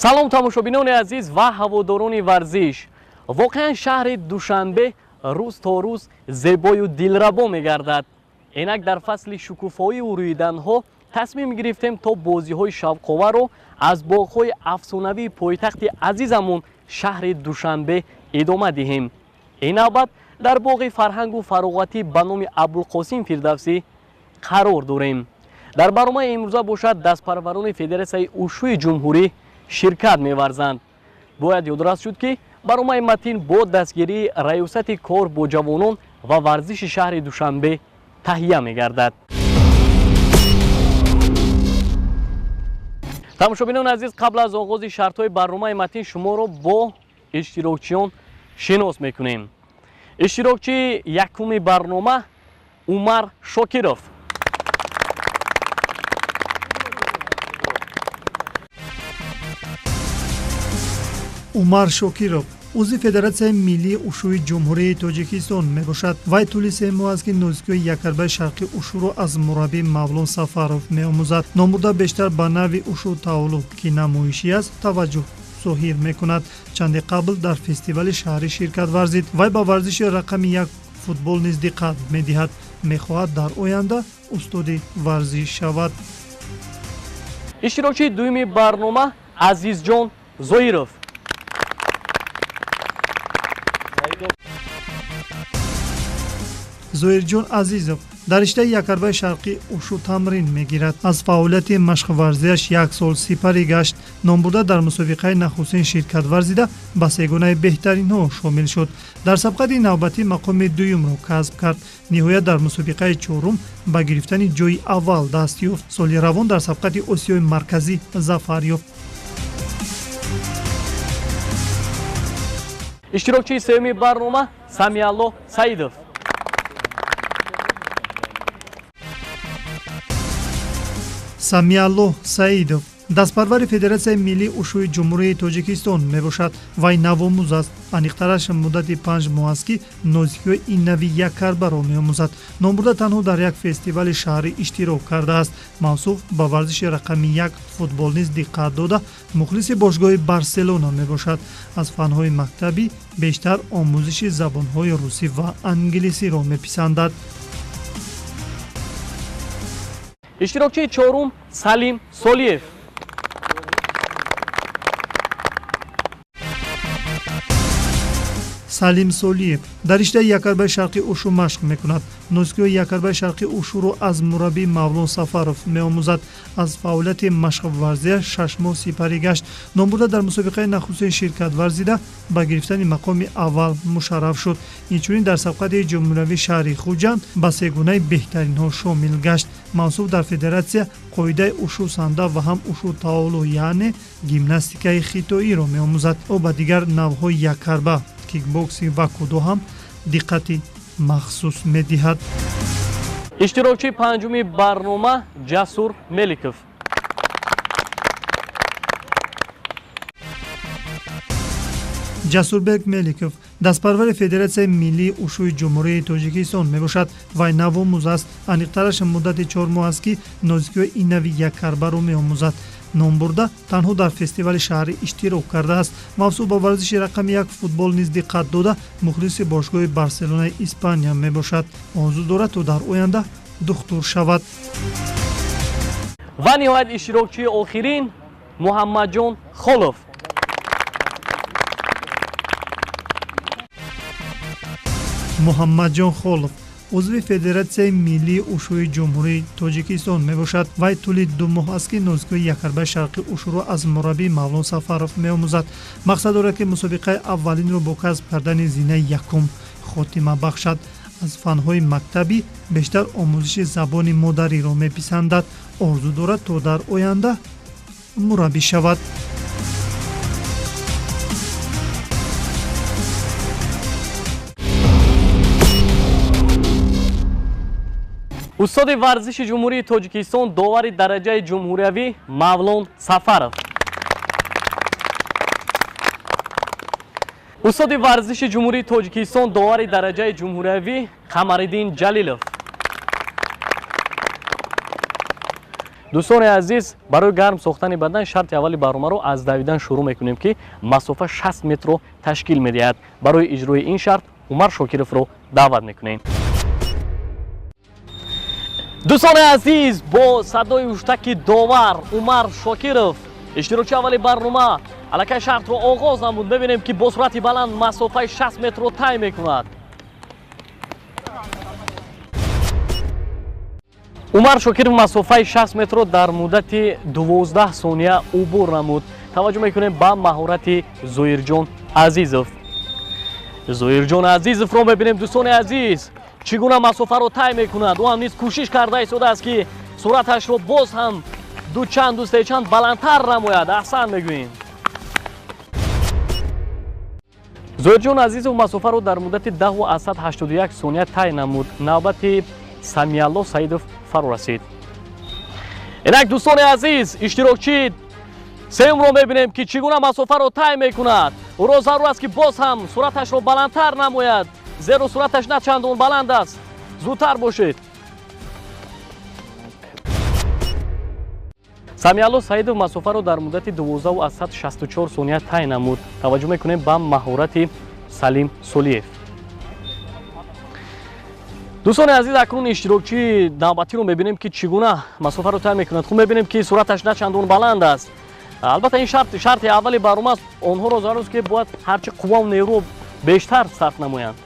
Салом тамошобинони азиз ва ҳаводорони варзиш. Воқеан шаҳри Душанбе рӯз то рӯз зебою дилрабо мегардад. Инак дар фасли шукуфоиву рӯиданҳо тасмим гирифтем то бозиҳои шавқоварро аз боғҳои афсонавии пойтахти азизамон шаҳри Душанбе идома диҳем. Ин навбат дар боғи фарҳангу фароғатӣ ба номи Абулқосим Фирдавсӣ қарор дорем. Дар барномаи имрӯза бошад дастпарварони Федератсияи ушӯи ҷумҳурӣ ширкат меварзанд. Бояд ёдрас шуд, ки барномаи матин бо дастгирии Раёсати кор бо ҷавонон ва варзиши шаҳри Душанбе таҳия мегардад. Тамошобинони азиз, қабл аз оғози шартҳои барномаи матин шуморо бо иштирокчиён шинос мекунем. Иштирокчии якуми барнома Умар Шокиров. Умар Шокиров узви Федератсияи миллии ушӯи Ҷумҳурии Тоҷикистон мебошад. Вай тӯли 3 моҳ аст, ки нозикиҳои якарбаи шарқи ушӯро аз мураббӣ Мавлон Сафаров меомӯзад. Номбурда бештар ба навъи ушу таолу, ки намоишӣ аст, таваҷҷӯҳ зоҳир мекунад. Чанде қабл дар фестивали шаҳрӣ ширкат варзид. Вай ба варзиши рақами 1 футбол низ диққат медиҳад. Мехоҳад дар оянда устоди варзиш шавад. Иштирокчии дуюми барнома Азизҷон Зоиров. Зоирҷон Азизов дар риштаи якарбаи шарқӣ ушу тамрин мегирад. Аз фаъолияти машқварзиаш 1 сол сипарӣ гашт. Номбурда дар мусобиқаи нахустин ширкат варзида ба сегонаи беҳтаринҳо шомил шуд. Дар сабқати навбатӣ мақоми дуюмро касб кард. Ниҳоят дар мусобиқаи чорум ба гирифтани ҷойи аввал даст ёфт. Соли равон дар сабқати Осиёи Марказӣ зафар ёфт. Иштирокчии сеюми барнома Самиалло Саидов. Самиалло Саидов дастпарвари Федератсияи миллии ушӯи Ҷумҳурии Тоҷикистон мебошад. Вай навомӯз аст. Аниқтараш муддати 5 моҳ аст, ки нозикиҳои ин нави яккарбаро меомӯзад. Номбурда танҳо дар як фестивали шаҳрӣ иштирок кардааст. Мавсуф ба варзиши рақами 1 футбол низ диққат дода, мухлиси бошгоҳи Барселона мебошад. Аз фанҳои мактабӣ бештар омӯзиши забонҳои русӣ ва англисиро меписандад. Иштирокчии чорум Салим Солиев. Салим Солиев дар риштаи якарбаи шарқи ушу машқ мекунад. Нозикиҳои якарбаи шарқи ушуро аз мураббӣ Мавлон Сафаров меомӯзад. Аз фаъолияти машқварзиаш 6 моҳ сипарӣ гашт. Номбурда дар мусобиқаи нахустин ширкат варзида ба гирифтани мақоми аввал мушарраф шуд. Инчунин дар сабқати ҷумҳуриявии шаҳри Хуҷанд ба сегонаи беҳтаринҳо шомил гашт. Мавсуф дар федератсия қоидаи ушу санда ва ҳам ушу таолу, яъне гимнастикаи хитоиро меомӯзад. Ӯ ба дигар навъҳои яккарба, кикбоксинг ва кудо ҳам диққати махсус медиҳад. Иштирокчии панҷуми барнома Ҷасур Меликов. Ҷасурбек Меликов дастпарвари Федератсияи миллии ушӯи Ҷумҳурии Тоҷикистон мебошад. Вай навомӯз аст. Аниқтараш муддати 4 моҳ аст, ки нозикиҳои ин нави яккарбаро меомӯзад. Номбурда танҳо дар фестивали шаҳрӣ иштирок кардааст. Мавсуф ба варзиши рақами 1 футбол низ диққат дода, мухлиси бошгоҳи Барселонаи Испания мебошад. Орзу дорад, то дар оянда духтур шавад. Ва ниҳоят иштирокчии охирин Муҳаммадҷон Холов. Муҳаммадҷон Холов узви Федератсияи миллии ушӯи Ҷумҳурии Тоҷикистон мебошад. Вай тӯли 2 моҳ аст, ки нозикиҳои якарбаи шарқи ушӯро аз мураббӣ Мавлон Сафаров меомӯзад. Мақсад дорад, ки мусобиқаи аввалинро бо касб кардани зинаи якум хотима бахшад. Аз фанҳои мактабӣ бештар омӯзиши забони модариро меписандад. Орзу дорад, то дар оянда мураббӣ шавад. Устоди варзиши Ҷумҳурии Тоҷикистон, довари дараҷаи ҷумҳуриявӣ Мавлон Сафаров. Устоди варзиши Ҷумҳурии Тоҷикистон, довари дараҷаи ҷумҳуриявӣ Қамариддин Ҷалилов. Дӯстони азиз, барои гарм сохтани бадан шарти аввали барномаро аз давидан шурӯъ мекунем, ки масофа 60 метрро ташкил медиҳад. Барои иҷрои ин шарт Умар Шокировро даъват мекунем. Дӯстони азиз, бо садои ҳуштаки довар Умар Шокиров, иштирокчи аввали барнома, аллакай шартро оғоз намуд. Мебинем, ки бо суръати баланд масофаи 60 метрро тай мекунад. Умар Шокиров масофаи 60 метрро дар муддати 12 сония убур намуд. Таваҷҷӯҳ мекунем ба маҳорати Зоирҷон Азизов. Зоирҷон Азизовро мебинем, дӯстони азиз, чӣ гуна масофаро тай мекунад. Ӯ ҳам низ кӯшиш карда истодааст, ки суръаташро боз ҳам дучанду сечанд баландтар намояд. Аҳсан мегӯем. Зоирҷон Азизов масофаро дар муддати 10,81 сония тай намуд. Навбати Самиалло Саидов фаро расид. Инак, дӯстони азиз, иштирокчи сеюмро мебинем, ки чӣ гуна масофаро тай мекунад. Ӯро зарур аст, ки боз ҳам суръаташро баландтар намояд, зеро суръаташ на чандон баланд аст. Зудтар бошед. Самиалло Саидов масофаро дар муддати 12,64 сония тай намуд. Таваҷҷӯҳ мекунем ба маҳорати Салим Солиев. Дӯстони азиз, акнун иштирокчии навбатиро мебинем, ки чӣ гуна масофаро тай мекунад. Хуб мебинем, ки суръаташ на чандон баланд аст. Албатта, ин шарт шарти аввали барнома аст. Онҳоро зарур аст, ки бояд ҳарчи қуввау нерӯ бештар сарф намоянд.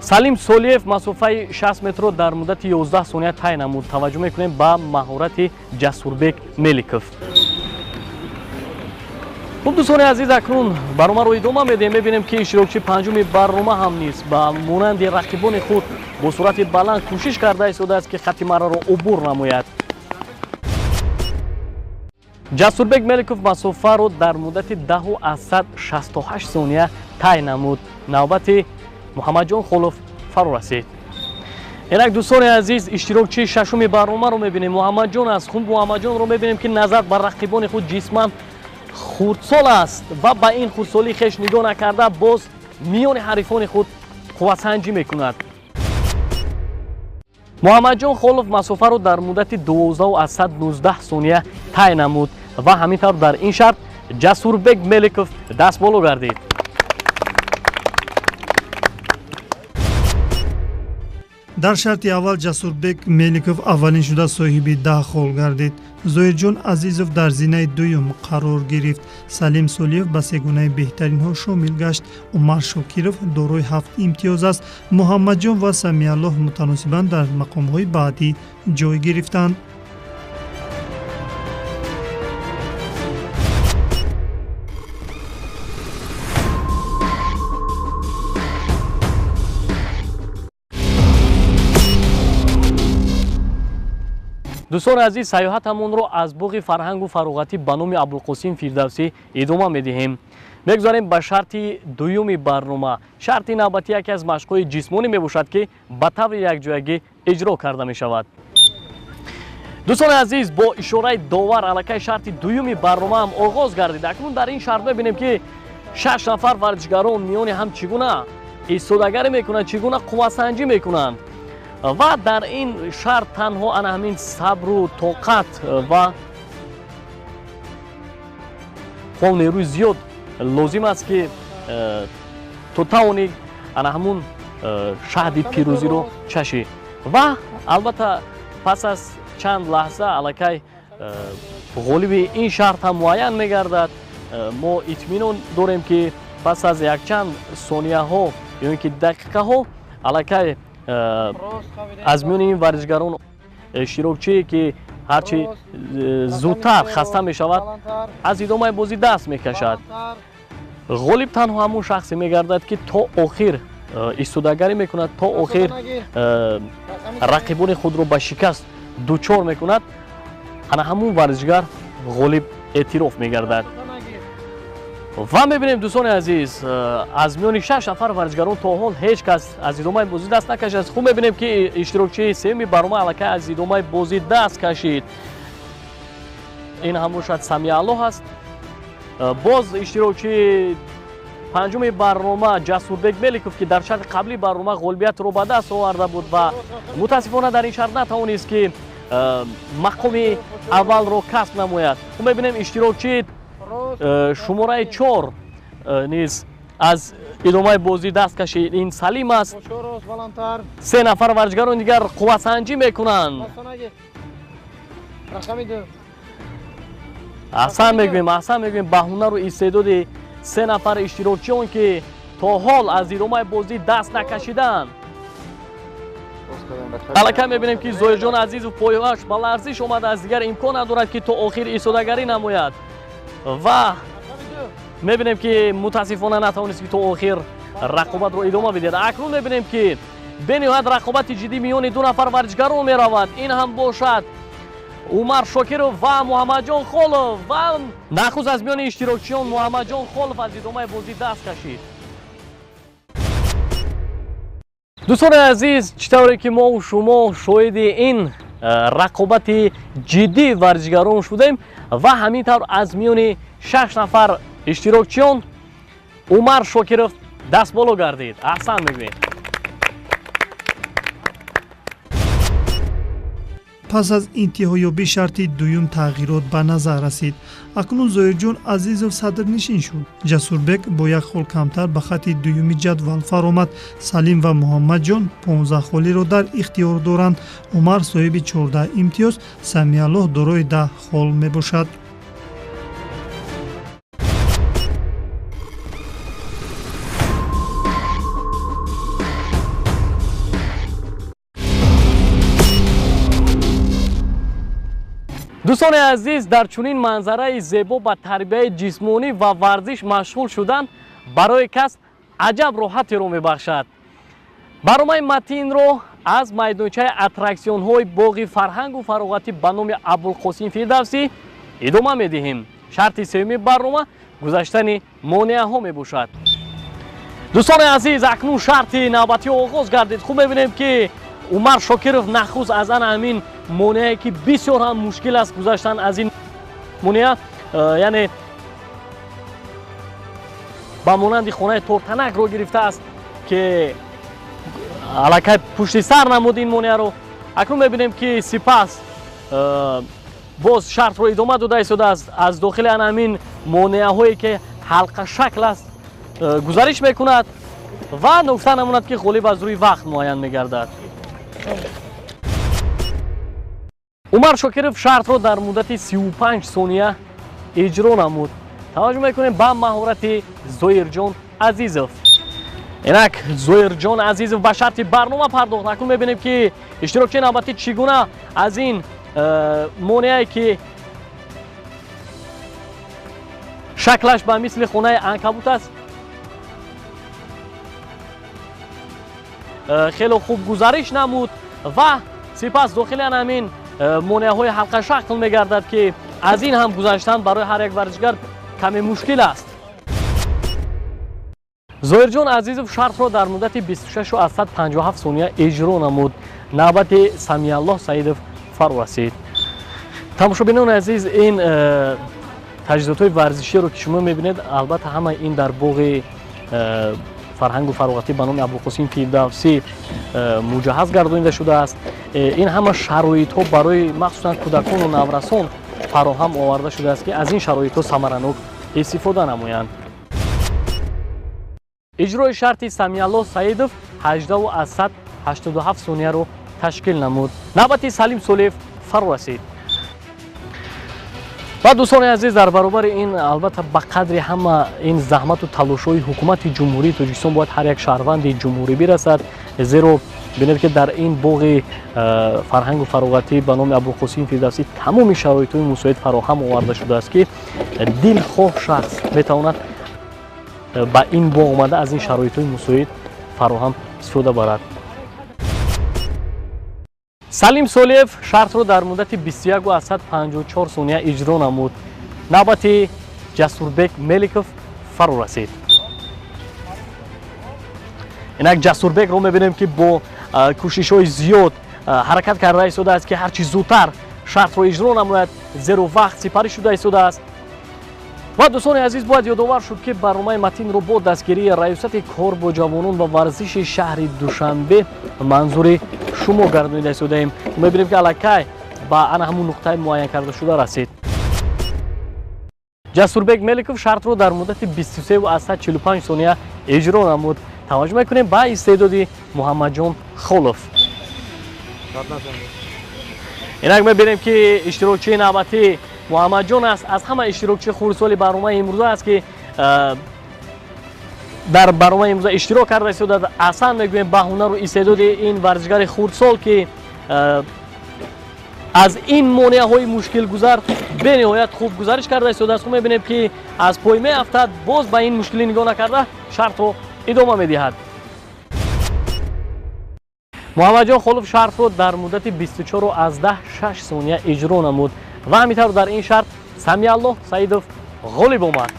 Салим Солиев масофаи 60 метрро дар муддати 11 сония тай намуд. Таваҷҷӯҳ мекунем ба маҳорати Ҷасурбек Меликов. Хуб, дӯстони азиз, акнун барномаро идома медиҳем. Мебинем, ки иштирокчи панҷуми барнома ҳам низ ба монанди рақибони худ бо суръати баланд кӯшиш карда истодааст, ки хатти мараро убур намояд. Ҷасурбек Меликов масофаро дар муддати 10,68 сония тай намуд. Навбати Муҳаммадҷон Холов фаро расид. Инак, дӯстони азиз, иштирокчии шашуми барномаро мебинем. Муҳаммадҷон аст. Хуб, Муҳаммадҷонро мебинем, ки назар ба рақибони худ ҷисман хурдсол аст ва ба ин хурдсолии хеш нигоҳ накарда, боз миёни ҳарифони худ қувватсанҷӣ мекунад. Муҳаммадҷон Холов масофаро дар муддати 12,19 сония тай намуд ва ҳамин тавр дар ин шарт Ҷасурбек Меликов дастболо гардид. Дар шарти аввал Ҷасурбек Меликов аввалин шуда соҳиби 10 хол гардид. Зоирҷон Азизов дар зинаи дуюм қарор гирифт. Салим Солиев ба сегунаи беҳтаринҳо шомил гашт. Умар Шокиров дорои 7 имтиёз аст. Муҳаммадҷон ва Самиаллоҳ мутаносибан дар мақомҳои баъдӣ ҷой гирифтанд. Дӯстони азиз, сайёҳатамонро аз боғи фарҳангу фароғатӣ ба номи Абулқосим Фирдавсӣ идома медиҳем. Мегузарем ба шарти дуюми барнома. Шарти навбатӣ яке аз машқҳои ҷисмонӣ мебошад, ки ба таври якҷоягӣ иҷро карда мешавад. Дӯстони азиз, бо ишораи довар аллакай шарти дуюми барномаам оғоз гардид. Акнун дар ин шарт мебинем, ки 6 нафар варзишгарон миёни ҳам чӣ гуна истодагарӣ мекунанд, чӣ гуна қувватсанҷӣ мекунанд. Ва дар ин шарт танҳо ана ҳамин сабру тоқат ва қуввау нерӯи зиёд лозим аст, ки то тавонӣ ана ҳамун шаҳди пирӯзиро чашӣ. Ва албатта, пас аз чанд лаҳза аллакай ғолиби ин шарт ҳам муайян мегардад. Мо итминон дорем, ки пас аз якчанд сонияҳо ё ин ки дақиқаҳо аллакай аз миёни ин варзишгарон иштирокчие, ки ҳарчи зудтар хаста мешавад, аз идомаи бозӣ даст мекашад. Ғолиб танҳо ҳамон шахсе мегардад, ки то охир истодагарӣ мекунад, то охир рақибони худро ба шикаст дучор мекунад. Ана ҳамун варзишгар ғолиб эътироф мегардад. Ва мебинем, дӯстони азиз, аз миёни 6 нафар варзишгарон то ҳол ҳеҷ кас аз идомаи бозӣ даст накашид. Хуб мебинем, ки иштирокчии сеюми барнома аллакай аз идомаи бозӣ даст кашид. Ин ҳам бошад Самиаллоҳ аст. Боз иштирокчии панҷуми барнома Ҷасурбек Меликов, ки дар шарти қаблии барнома ғолибиятро ба даст оварда буд ва мутаассифона дар ин шарт натавонист, ки мақоми аввалро касб намояд. Мебинем иштирокчии шумораи 4 низ аз идомаи бозӣ даст кашид. Ин Салим аст. 3 нафар варзишгарони дигар қувватсанҷӣ мекунанд. Аҳсан мегӯем, аҳсан мегӯем ба ҳунару истеъдоди 3 нафар иштирокчиён, ки то ҳол аз идомаи бозӣ даст накашиданд. Аллакай мебинем, ки Зоирҷон Азизов пойҳояш ба ларзиш омадааст, дигар имкон надорад, ки то охир истодагарӣ намояд ва мебинем, ки мутаассифона натавонист, ки то охир рақобатро идома бидиҳад. Акнун мебинем, ки бениҳоят рақобати ҷиддӣ миёни 2 нафар варзишгарон меравад. Ин ҳам бошад Умар Шокиров ва Муҳаммадҷон Холов. Ва нахуст аз миёни иштирокчиён Муҳаммадҷон Холов аз идомаи бозӣ даст кашид. Дӯстони азиз, чӣ тавре ки мо шумо шоҳиди ин рақобати ҷиддии варзишгарон шудем ва ҳамин тавр аз миёни 6 нафар иштирокчиён Умар Шокиров дастболо гардид. Аҳсан мегӯем. Пас аз интиҳоёбии шарти дуюм тағйирот ба назар расид. Акнун Зоирҷон Азизов садрнишин шуд. Ҷасурбек бо як хол камтар ба хати дуюми ҷадвал фаромад. Салим ва Муҳаммадҷон 15 холиро дар ихтиёр доранд. Умар соҳиби 14 имтиёз, Самиаллоҳ дорои 10 хол мебошад. Дӯстони азиз, дар чунин манзараи зебо ба тарбияи ҷисмонӣ ва варзиш машғул шудан барои кас аҷаб роҳатеро мебахшад. Барномаи матинро аз майдончаи аттраксионҳои боғи фарҳангу фароғатӣ ба номи Абулқосим Фирдавсӣ идома медиҳем. Шарти сеюми барнома гузаштани монеаҳо мебошад. Дӯстони азиз, акнун шарти навбатӣ оғоз гардид. Хуб мебинем, ки Умар Шокиров нахуст аз ана ҳамин монеае, ки бисёр ҳам мушкил аст гузаштан аз ин монеа, яъне ба монанди хонаи тортанакро гирифтааст, ки аллакай пушти сар намуд ин монеаро. Акнун мебинем, ки сипас боз шартро идома дода истодааст. Аз дохили ана ҳамин монеаҳое, ки ҳалқашакл аст, гузариш мекунад ва нукта намонад, ки ғолиб аз рӯи вақт муайян мегардад. Умар Шокиров шартро дар муддати 35 сония иҷро намуд. Таваҷҷӯҳ мекунем ба маҳорати Зоирҷон Азизов. Инак Зоирҷон Азизов ба шарти барнома пардохт. Акнун мебинем, ки иштирокчии навбатӣ чӣ гуна аз ин монеае, ки шаклаш ба мисли хонаи анкабут аст, хеле хуб гузариш намуд ва сипас дохили ҳамин монеаҳои ҳалқашакл мегардад, ки аз ин ҳам гузаштан барои ҳар як варзишгар каме мушкил аст. Зоирҷон Азизов шартро дар муддати 26,57 сония иҷро намуд. Навбати Самиаллоҳ Саидов фаро расид. Тамошобинони азиз, ин таҷҳизотҳои варзиширо, ки шумо мебинед, албатта ҳамаи ин дар боғи фарҳангу фароғатӣ ба номи Абулқосим Фирдавсӣ муҷаҳҳаз гардонида шудааст. Ин ҳама шароитҳо барои махсусан кӯдакону наврасон фароҳам оварда шудааст, ки аз ин шароитҳо самаранок истифода намоянд. Иҷрои шарти Самиаллоҳ Саидов 18,87 сонияро ташкил намуд. Навбати Салим Солиев фаро расид. Ва дӯстони азиз, дар баробари ин албатта ба қадри ҳама ин заҳмату талошҳои ҳукумати Ҷумҳурии Тоҷикистон бояд ҳар як шаҳрванди ҷумҳурӣ бирасад. Зеро бинед, ки дар ин боғи фарҳангу фароғатӣ ба номи Абулқосим Фирдавсӣ тамоми шароитҳои мусоид фароҳам оварда шудааст, ки дилхоҳ шахс метавонад ба ин боғ омада аз ин шароитҳои мусоид фароҳам истифода барад. Салим Солиев шартро дар муддати 21,54 сония иҷро намуд. Навбати Ҷасурбек Меликов фаро расид. Инак Ҷасурбекро мебинем, ки бо кӯшишҳои зиёд ҳаракат карда истодааст, ки ҳарчи зудтар шартро иҷро намояд, зеро вақт сипарӣ шуда истодааст. Ва дӯстони азиз, бояд ёдовар шуд, ки барномаи матинро бо дастгирии Раёсати кор бо ҷавонон ва варзиши шаҳри Душанбе манзури шумо гардонида истодаем. Мебинем, ки аллакай ба ана ҳамун нуқтаи муайян карда шуда расид. Ҷасурбек Меликов шартро дар муддати 23,45 сония иҷро намуд. Таваҷҷӯҳ мекунем ба истеъдоди Муҳаммадҷон Холов. Инак мебинем, ки иштирокчии навбатӣ Муҳаммадҷон аст. Аз ҳама иштирокчии хурдсоли барномаи имрӯза аст, ки дар барномаи имрӯза иштирок карда истодааст. Аҳсан мегӯем ба ҳунару истеъдоди ин варзишгари хурдсол, ки аз ин монеаҳои мушкилгузар бениҳоят хуб гузариш карда истодааст. Хуб мебинем, ки аз пой меафтад, боз ба ин мушкилӣ нигоҳ накарда шартро идома медиҳад. Муҳаммадҷон Холов шартро дар муддати 24,6 сония иҷро намуд ва ҳамин тавр дар ин шарт Самиаллоҳ Саидов ғолиб омад.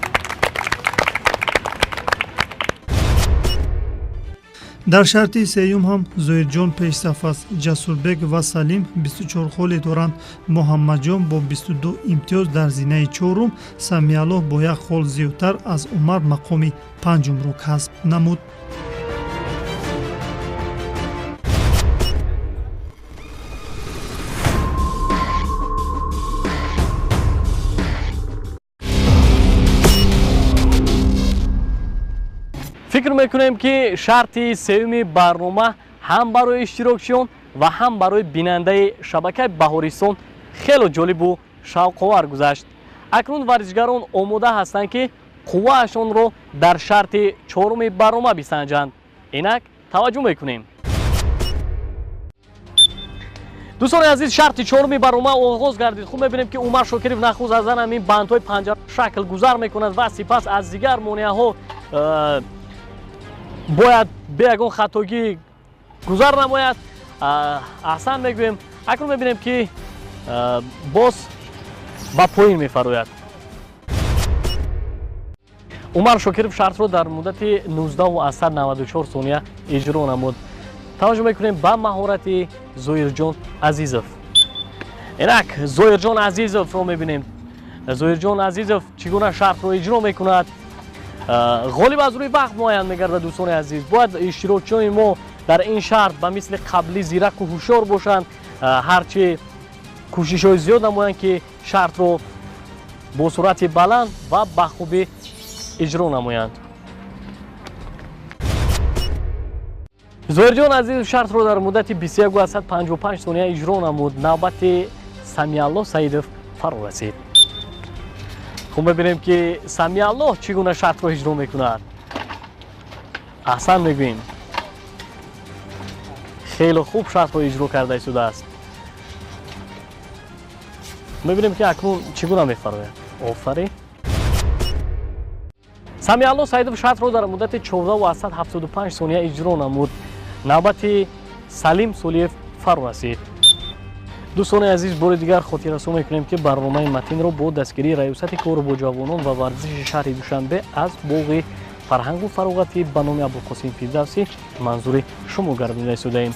Дар шарти сеюм ҳам Зоирҷон пешсаф аст. Ҷасурбек ва Салим 24 холе доранд. Муҳаммадҷон бо 22 имтиёз дар зинаи чорум, Самиаллоҳ бо як хол зиёдтар аз Умар мақоми панҷумро касб намуд. Фикр мекунем, ки шарти сеюми барнома ҳам барои иштирокчиён ва ҳам барои бинандаи шабакаи Баҳористон хело ҷолибу шавқовар гузашт. Акнун варзишгарон омода ҳастанд, ки қувваашонро дар шарти чоруми барнома бисанҷанд. Инак таваҷҷӯҳ мекунем. Дӯстони азиз, шарти чоруми барнома оғоз гардид. Хуб мебинем, ки Умар Шокиров нахуст аз ҳамин бандҳои панҷашакл гузар мекунад ва сипас аз дигар монеаҳо бояд бе ягон хатогӣ гузар намояд. Аҳсан мегӯем. Акнун мебинем, ки боз ба поин мефарояд. Умар Шокиров шартро дар муддати 19,94 сония иҷро намуд. Таваҷҷӯҳ мекунем ба маҳорати Зоирҷон Азизов. Инак Зоирҷон Азизовро мебинем. Зоирҷон Азизов чӣ гуна шартро иҷро мекунад? Ғолиб аз рӯи вақт муайян мегардад. Дӯстони азиз, бояд иштирокчиёни мо дар ин шарт ба мисли қаблӣ зираку ҳушёр бошанд, ҳарчи кӯшишҳои зиёд намоянд, ки шартро бо суръати баланд ва ба хубӣ иҷро намоянд. Зоирҷон Азизов шартро дар муддати 21,55 сония иҷро намуд. Навбати Самиаллоҳ Саидов фаро расид. Хуб мебинем, ки Самиаллоҳ чӣ гуна шартро иҷро мекунад. Аҳсан мегӯем, хеле хуб шартро иҷро карда истодааст. Мебинем, ки акнун чӣ гуна мефарояд. Офарин. Самиаллоҳ Саидов шартро дар муддати 14,75 сония иҷро намуд. Навбати Салим Солиев фаро расид. Дӯстони азиз, бори дигар хотиррасон мекунем, ки барномаи Матинро бо дастгирии Раёсати кор бо ҷавонон ва варзиши шаҳри Душанбе аз боғи фарҳангу фароғатӣ ба номи Абулқосим Фирдавсӣ манзури шумо гардонида истодаем.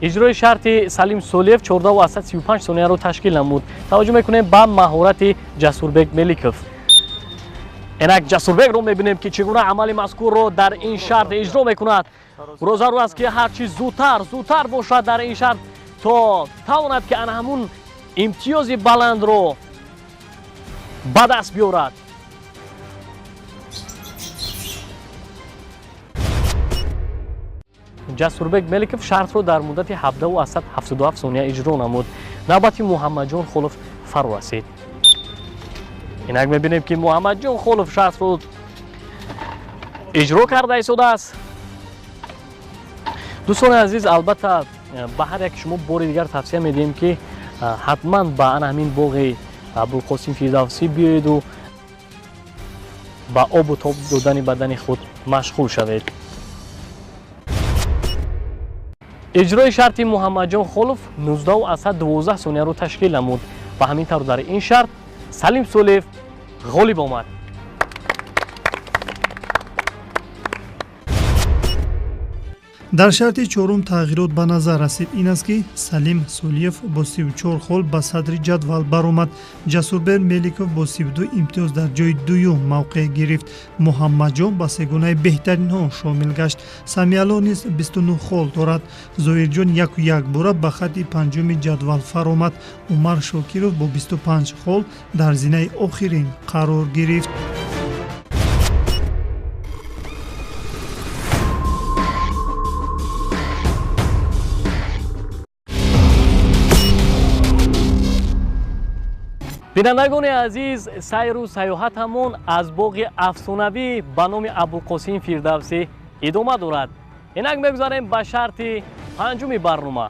Иҷрои шарти Салим Солиев 14,35 сонияро ташкил намуд. Таваҷҷӯҳ мекунем ба маҳорати Ҷасурбек Меликов. Инак Ҷасурбекро мебинем, ки чӣ гуна амали мазкурро дар ин шарт иҷро мекунад. Ӯро зарур аст, ки ҳарчи зудтар зудтар бошад дар ин шарт, то тавонад, ки ана ҳамун имтиёзи баландро ба даст биёрад. Ҷасурбек Меликов шартро дар муддати 17,77 сония иҷро намуд. Навбати Муҳаммадҷон Холов фаро расид. Инак мебинем, ки Муҳаммадҷон Холов шартро иҷро карда истодааст. Дӯстони азиз, албатта ба ҳар яки шумо бори дигар тавсия медиҳем, ки ҳатман ба ана ҳамин боғи Абулқосим Фирдавсӣ биёеду ба обу тоб додани бадани худ машғул шавед. Иҷрои шарти Муҳаммадҷон Холов 19,12 сонияро ташкил намуд ва ҳамин тавр дар ин шарт Салим Солиев ғолиб омад. Дар шарти чорум тағйирот ба назар расид. Ин аст, ки Салим Солиев бо 34 хол ба садри ҷадвал баромад. Ҷасурбек Меликов бо 32 имтиёз дар ҷои дуюм мавқеъ гирифт. Муҳаммадҷон ба сегонаи беҳтаринҳо шомил гашт. Самиалло низ 29 хол дорад. Зоирҷон яку якбора ба хатти панҷуми ҷадвал фаромад. Умар Шокиров бо 25 хол дар зинаи охирин қарор гирифт. Бинандагони азиз, сайру сайёҳатамон аз боғи афсонавӣ ба номи Абулқосим Фирдавсӣ идома дорад. Инак мегузарем ба шарти панҷуми барнома.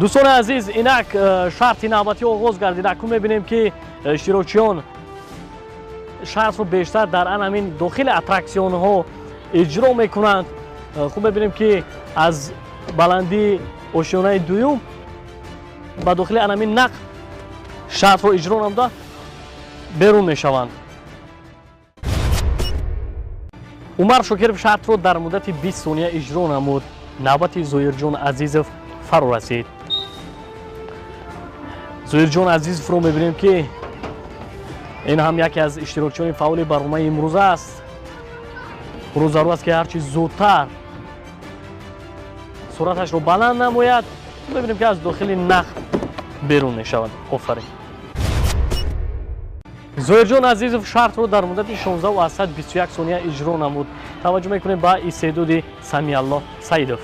Дӯстони азиз, инак шарти навбатӣ оғоз гардид. Акнун мебинем, ки иштирокчиён шартро бештар дар ан ҳамин дохили аттраксионҳо иҷро мекунанд. Хуб мебинем, ки аз баландии ошёнаи дуюм ба дохили анамин нақл шартро иҷро намуда берун мешаванд. Умар Шокиров шартро дар муддати 20 сония иҷро намуд. Навбати Зоирҷон Азизов фаро расид. Зоирҷон Азизовро мебинем, ки ин ҳам яке аз иштирокчиёни фаъоли барномаи имрӯза аст. Ӯро зарур аст, ки ҳарчи зудтар суръаташро баланд намояд. Мебинем, ки аз дохили нақл берун мешавад. Офарин. Зоирҷон Азизов шартро дар муддати 16,21 сония иҷро намуд. Таваҷҷӯҳ мекунем ба истеъдоди Самиалло Саидов.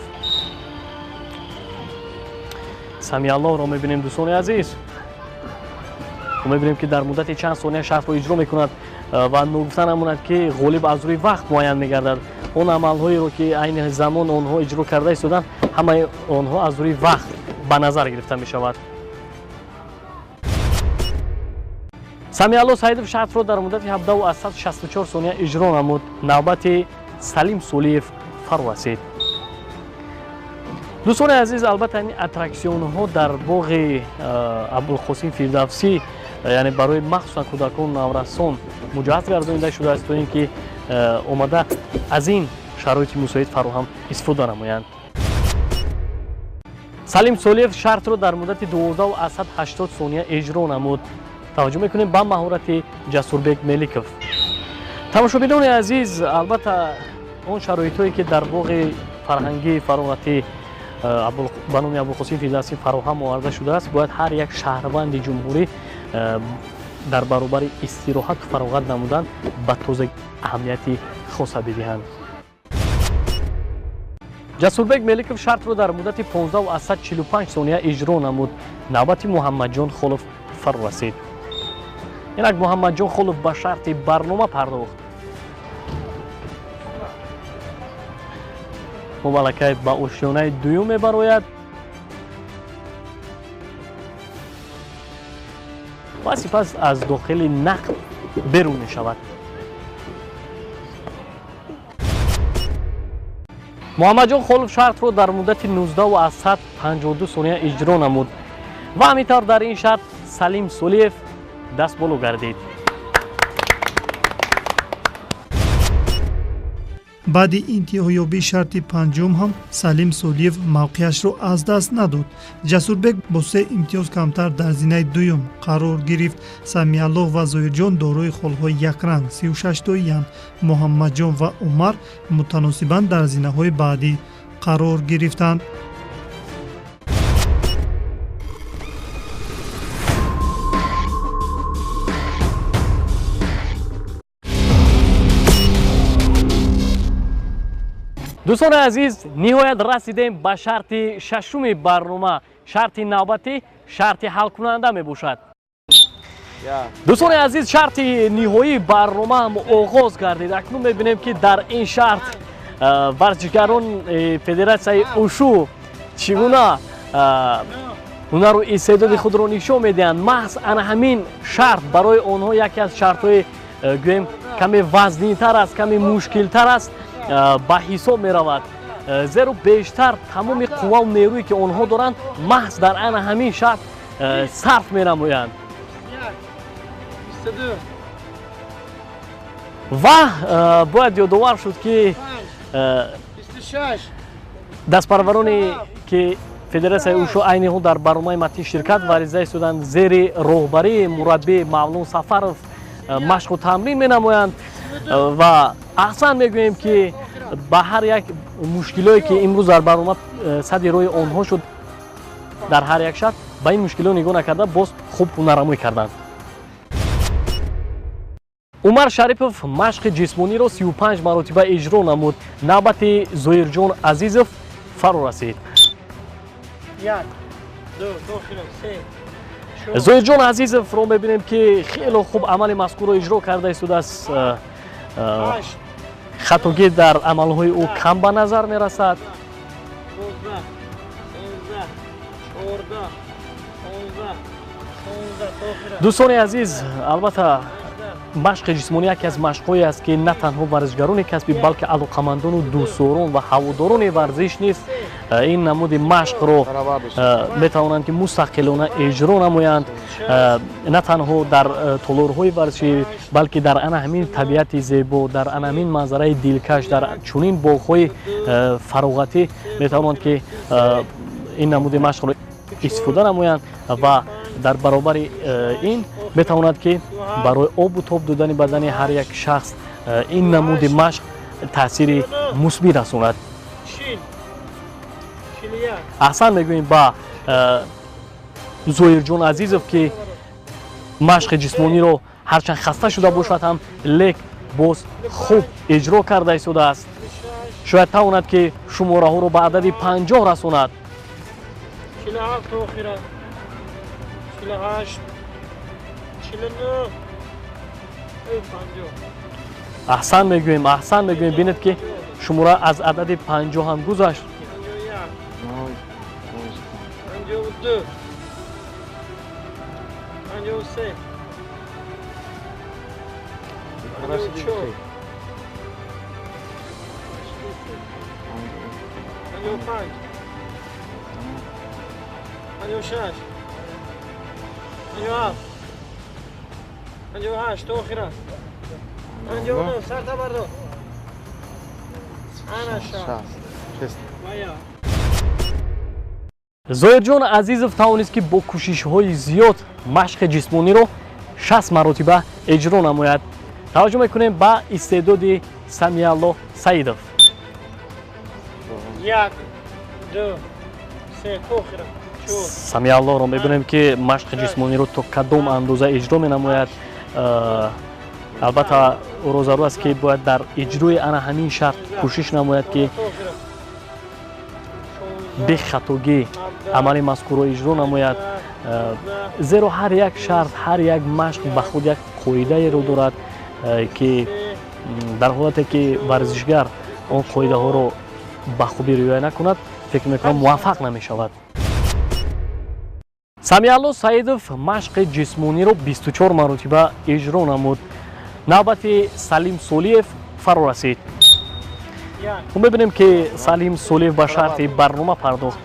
Самиаллоро мебинем, дӯстони азиз. Мебинем, ки дар муддати чанд сония шартро иҷро мекунад ва ногуфта намонад, ки ғолиб аз рӯи вақт муайян мегардад. Он амалҳоеро, ки айни замон онҳо иҷро карда истоданд, ҳамаи онҳо аз рӯи вақт ба назар гирифта мешавад. Самиалло Саидов шартро дар муддати 17,64 сония иҷро намуд. Навбати Салим Солиев фаро расид. Дӯстони азиз, албатта ин аттраксионҳо дар боғи Абулқосим Фирдавсӣ, яъне барои махсусан кӯдакон, наврасон муҷаҳҳаз гардонида шудааст, то ин ки омада аз ин шароити мусоид фароҳам истифода намоянд. Салим Солиев шартро дар муддати 12,80 сония иҷро намуд. Таваҷҷӯҳ мекунем ба маҳорати Ҷасурбек Меликов. Тамошобинони азиз, албатта он шароитҳое, ки дар боғи фарҳангии фароғатӣ ба номи Абулқосим Фирдавсӣ фароҳам оварда шудааст, бояд ҳар як шаҳрванди ҷумҳурӣ дар баробари истироҳату фароғат намудан ба тозагӣ аҳамияти хоса бидиҳанд. Ҷасурбек Меликов шартро дар муддати 15,45 сония иҷро намуд. Навбати Муҳаммадҷон Холов фаро расид. Инак Муҳаммадҷон Холов ба шарти барнома пардохт. Мубаллакай ба ошёнаи дуюм мебарояд ва сипас аз дохили нақл берун мешавад. Муҳаммадҷон Холов шартро дар муддати 19,52 сония иҷро намуд ва ҳамин тавр дар ин шарт Салим Солиев даст боло гардид. Баъди интиҳоёбии шарти панҷум ҳам Салим Солиев мавқеашро аз даст надод. Ҷасурбек бо се имтиёз камтар дар зинаи дуюм қарор гирифт. Самиаллоҳ ва Зоирҷон дорои холҳои якранг 36тоиянд. Муҳаммадҷон ва Умар мутаносибан дар зинаҳои баъдӣ қарор гирифтанд. Дӯстони азиз, ниҳоят расидем ба шарти шашуми барнома. Шарти навбатӣ шарти ҳалкунанда мебошад. Дӯстони азиз, шарти ниҳоии барнома ҳам оғоз гардид. Акнун мебинем, ки дар ин шарт варзишгарон федератсияи ушу чӣ гуна ҳунару истеъдоди худро нишон медиҳанд. Маҳз ана ҳамин шарт барои онҳо яке аз шартҳои гӯем каме вазнинтар аст, каме мушкилтар аст ба ҳисоб меравад, зеро бештар тамоми қуввау нерӯе, ки онҳо доранд, маҳз дар ана ҳамин шарт сарф менамоянд. Ва бояд ёдовар шуд, ки дастпарвароне, ки федератсияи ушу айни ҳол дар барномаи Матин ширкат варзида истоданд, зери роҳбарии мураббӣ Мавлон Сафаров машқу тамрин менамоянд. Ва аҳсан мегӯем, ки ба ҳар як мушкилое, ки имрӯз дар барнома сади роҳи онҳо шуд, дар ҳар як шарт ба ин мушкилиҳо нигоҳ накарда, боз хуб ҳунарамоӣ карданд. Умар Шарипов машқи ҷисмониро 35 маротиба иҷро намуд. Навбати Зоирҷон Азизов фаро расид. Зоирҷон Азизовро мебинем, ки хело хуб амали мазкурро иҷро карда истодааст. Хатогӣ дар амалҳои ӯ кам ба назар мерасад. Дӯстони азиз, албатта, машқи ҷисмонӣ яке аз машқҳое аст, ки на танҳо варзишгарони касбӣ, балки алоқамандону дӯстдорон ва ҳаводорони варзиш низ ин намуди машқро метавонанд, ки мустақилона иҷро намоянд. На танҳо дар толорҳои варзишӣ, балки дар ана ҳамин табиати зебо, дар ана ҳамин манзараи дилкаш, дар чунин боғҳои фароғатӣ метавонанд, ки ин намуди машқро истифода намоянд ва дар баробари ин метавонад, ки барои обу тоб додани бадани ҳар як шахс ин намуди машқ таъсири мусбӣ расонад. Аҳсан мегӯем ба Зоирҷон Азизов, ки машқи ҷисмониро ҳарчанд хаста шуда бошад ҳам, лек боз хуб иҷро карда истодааст. Шояд тавонад, ки шумораҳоро ба адади 50 расонад. Аҳсан мегӯем, аҳсан мегӯем. Бинед, ки шумора аз адади 50 ҳам гузашт. Зоирҷон Азизов тавонист, ки бо кӯшишҳои зиёд машқи ҷисмониро 60 маротиба иҷро намояд. Таваҷҷӯҳ мекунем ба истеъдоди Самиалло Саидов. Самиаллоро мебинем, ки машқи ҷисмониро то кадом андоза иҷро менамояд. Албатта, ӯро зарур аст, ки бояд дар иҷрои ана ҳамин шарт кӯшиш намояд, ки бехатогӣ амали мазкурро иҷро намояд, зеро ҳар як шарт, ҳар як машқ ба худ як қоидаеро дорад, ки дар ҳолате ки варзишгар он қоидаҳоро ба хубӣ риоя накунад, фикр мекунам, муваффақ намешавад. Самиалло Саидов машқи ҷисмониро 24 маротиба иҷро намуд. Навбати Салим Солиев фаро расид. Мебинем, ки Салим Солиев ба шарти барнома пардохт.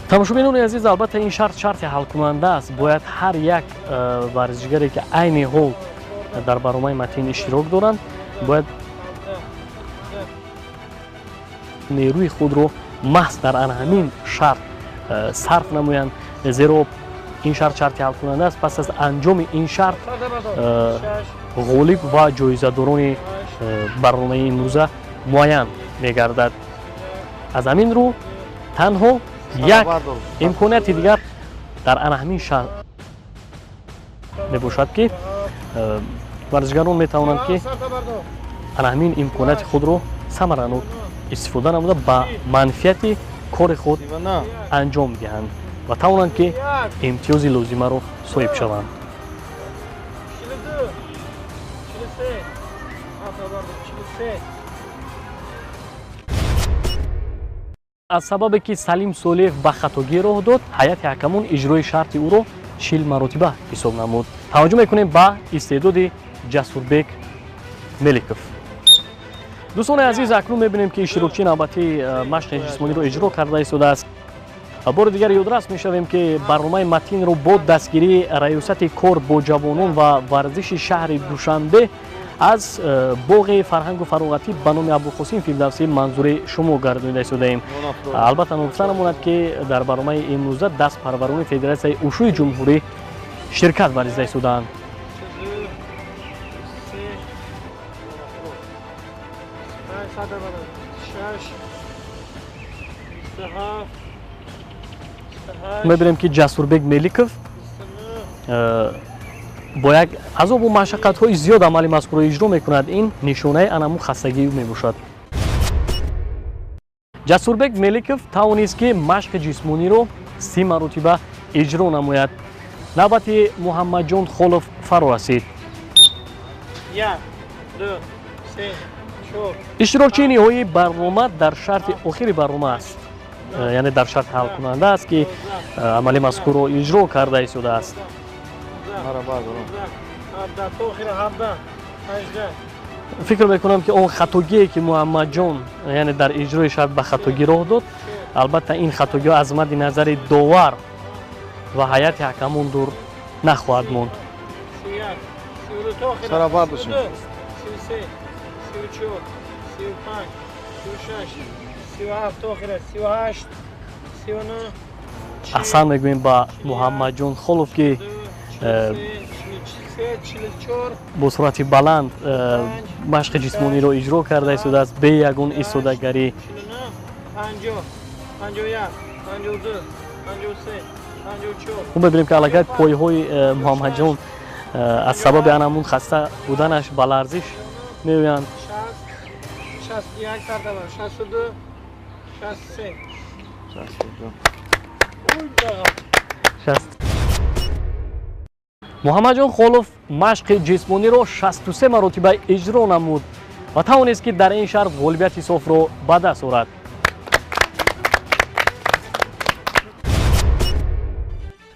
Тамошобинони азиз, албатта, ин шарт шарти ҳалкунанда аст. Бояд ҳар як варзишгаре, ки айни ҳол дар барномаи Матин иштирок доранд, бояд нерӯи худро маҳз дар ана ҳамин шарт сарф намоянд, зеро ин шарт шарти ҳалкунанда аст. Пас аз анҷоми ин шарт ғолиб ва ҷоизадорони барномаи имрӯза муайян мегардад. Аз ҳамин рӯ танҳо як имконияти дигар дар ана ҳамин шарт мебошад, ки варзишгарон метавонанд, ки ана ҳамин имконияти худро самаранок истифода намуда, ба манфиати кори худ анҷом диҳанд ва тавонанд, ки имтиёзи лозимаро соҳиб шаванд. Аз сабабе ки Салим Солиев ба хатогӣ роҳ дод, ҳайати ҳакамон иҷрои шарти ӯро 40 маротиба ҳисоб намуд. Таваҷҷӯҳ мекунем ба истеъдоди Ҷасурбек Меликов. Дӯстони азиз, акнун мебинем, ки иштирокчии навбатии машқи ҷисмониро иҷро карда истодааст. Бори дигар ёдрас мешавем, ки барномаи Матинро бо дастгирии Раёсати кор бо ҷавонон ва варзиши шаҳри Душанбе Аз боғи фарҳангу фароғатӣ ба номи Абулқосим Фирдавсӣ манзури шумо гардонида истодаем. Албатта, ногуфта намонад, ки дар барномаи имрӯза дастпарварони Федератсияи ушӯи ҷумҳурӣ ширкат варзида истодаанд. Мебинем, ки Ҷасурбек Меликов бо як азобу машаққатҳои зиёд амали мазкурро иҷро мекунад. Ин нишонаи анаму хастагии ӯ мебошад. Ҷасурбек Меликов тавонист, ки машқи ҷисмониро 30 маротиба иҷро намояд. Навбати Муҳаммадҷон Холов фаро расид. Иштирокчии ниҳоии барнома дар шарти охири барнома аст, яъне дар шарти ҳалкунанда аст, ки амали мазкурро иҷро карда истодааст. Фикр мекунам, ки он хатогие, ки Муҳаммадҷон, яъне дар иҷрои шарт ба хатогӣ роҳ дод, албатта, ин хатогиҳо аз мадди назари довар ва ҳайати ҳакамон дур нахоҳад монд. Аҳсан мегӯем ба Муҳаммадҷон Холов, ки бо суръати баланд машқи ҷисмониро иҷро карда истодааст, бе ягон истодагарӣ. Хуб, мебинем, ки аллакай пойҳои Муҳаммадҷон аз сабаби анамун хаста буданаш ба ларзиш меоянд. Муҳаммадҷон Холов машқи ҷисмониро 63 маротиба иҷро намуд ва тавонист, ки дар ин шарт ғолибияти софро ба даст орад.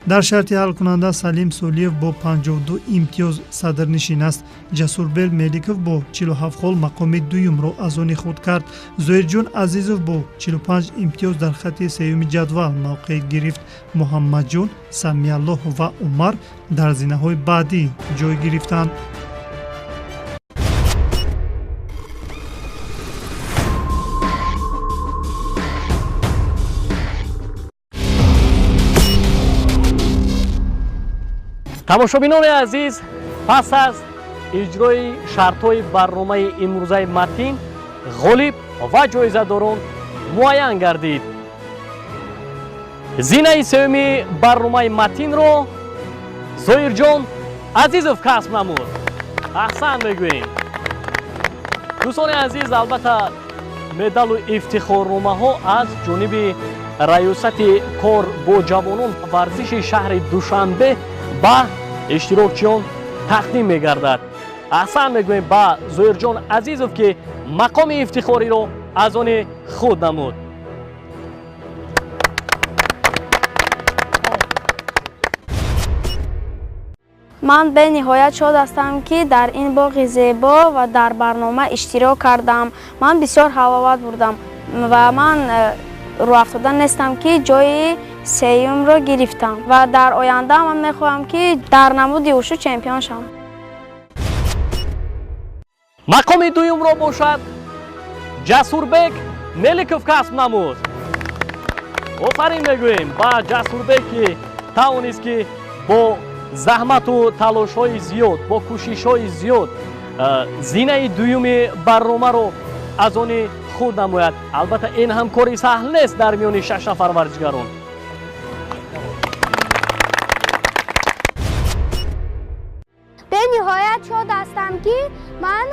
Дар шарти ҳалкунанда Салим Солиев бо 52 имтиёз садрнишин аст. Ҷасурбек Меликов бо 47 хол мақоми дуюмро аз они худ кард. Зоирҷон Азизов бо 45 имтиёз дар хатти сеюми ҷадвал мавқеъ гирифт. Муҳаммадҷон, Самиаллоҳ ва Умар дар зинаҳои баъдӣ ҷой гирифтанд. Тамошобинони азиз, пас аз иҷрои шартҳои барномаи имрӯзаи Матин, ғолиб ва ҷоизадорон муайян гардид. Зинаи сеюми барномаи Матинро Зоирҷон Азизов касб намуд. Аҳсан мегӯем, дӯстони азиз. Албатта, медалу ифтихорномаҳо аз ҷониби Раёсати кор бо ҷавонон варзиши шаҳри Душанбе ба иштирокчиён тақдим мегардад. Аҳсан мегӯем ба Зоирҷон Азизов, ки мақоми ифтихориро аз они худ намуд. Ман бениҳоят шод ҳастам, ки дар ин боғи зебо ва дар барнома иштирок кардам. Ман бисёр ҳаловат бурдам ва ман рӯафтода нестам, ки ҷои сеюмро гирифтам, ва дар оянда ман мехоҳам, ки дар намуди ушу чемпион шавам. Мақоми дуюмро бошад Ҷасурбек Меликов касб намуд. Офарин мегӯем ба Ҷасурбек, ки тавонист, ки бо заҳмату талошҳои зиёд, бо кӯшишҳои зиёд зинаи дуюми барномаро аз они худ намояд. Албатта, ин ҳам кори саҳл нест дар миёни шаш нафар варзишгарон. Бениҳоят шод ҳастам, ки ман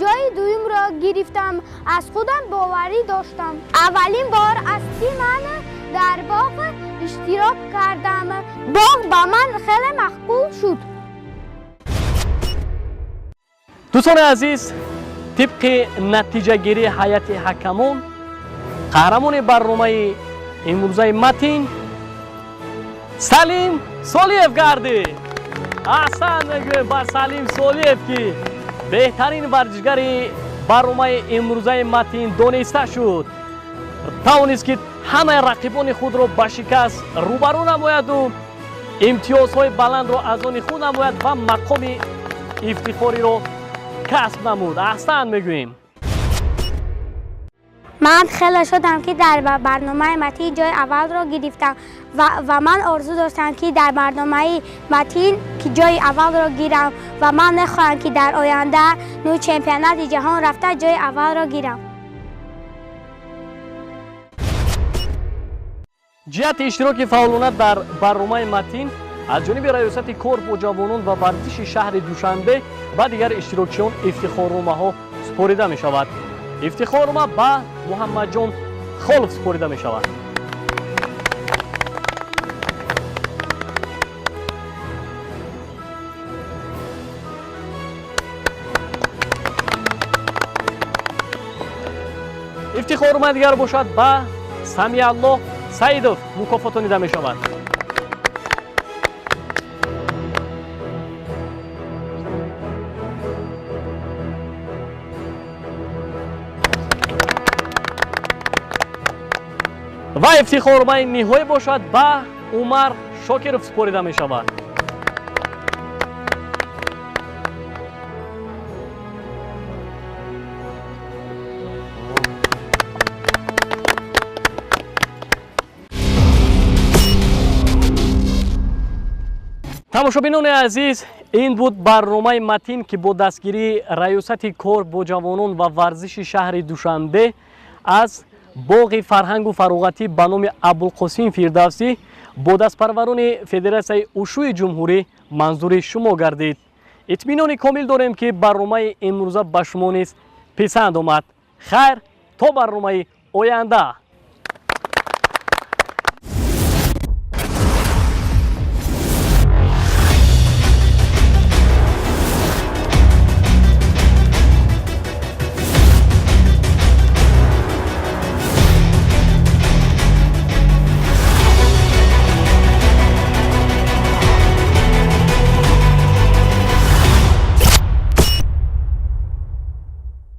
ҷои дуюмро гирифтам. Аз худам боварӣ доштам. Аввалин бор аст, ки ман дар боғ иштирок кардам. Боғ ба ман хеле маъқул шуд. Дӯстони азиз, тибқи натиҷагирии ҳайати ҳакамон, қаҳрамони барномаи имрӯзаи Матин Салим Солиев гардид. Аҳсан мегӯем ба Салим Солиев, ки беҳтарин варзишгари барномаи имрӯзаи Матин дониста шуд. Тавонист, ки ҳамаи рақибони худро ба шикаст рӯбарӯ намояду имтиёзҳои баландро аз они худ намояд ва мақоми ифтихориро касб намуд. Аҳсан мегӯем. Ман хеле шодам, ки дар барномаи Матин ҷои аввалро гирифтам ва ман орзу доштам, ки дар барномаи Матин ки ҷои аввалро гирам ва ман мехоҳам, ки дар оянда ну чемпионати ҷаҳон рафта ҷои аввалро гирам. Ҷиҳати иштироки фаъолона дар барномаи Матин аз ҷониби Раёсати кор бо ҷавонон ва варзиши шаҳри Душанбе ба дигар иштирокчиён ифтихорномаҳо супорида мешавад. Ифтихорнома ба Муҳаммадҷон Холов супорида мешавад. Ифтихорнома дигар бошад ба Самиаллоҳ Саидов мукофотонида мешавад. Ва ифтихорномаи ниҳоӣ бошад ба Умар Шокиров супорида мешавад. Тамошобинони азиз, ин буд барномаи Матин, ки бо дастгирии Раёсати кор бо ҷавонон ва варзиши шаҳри Душанбе аз боғи фарҳангу фароғатӣ ба номи Абулқосим Фирдавсӣ бо дастпарварони Федератсияи ушӯи ҷумҳурӣ манзури шумо гардид. Итминони комил дорем, ки барномаи имрӯза ба шумо низ писанд омад. Хайр, то барномаи оянда.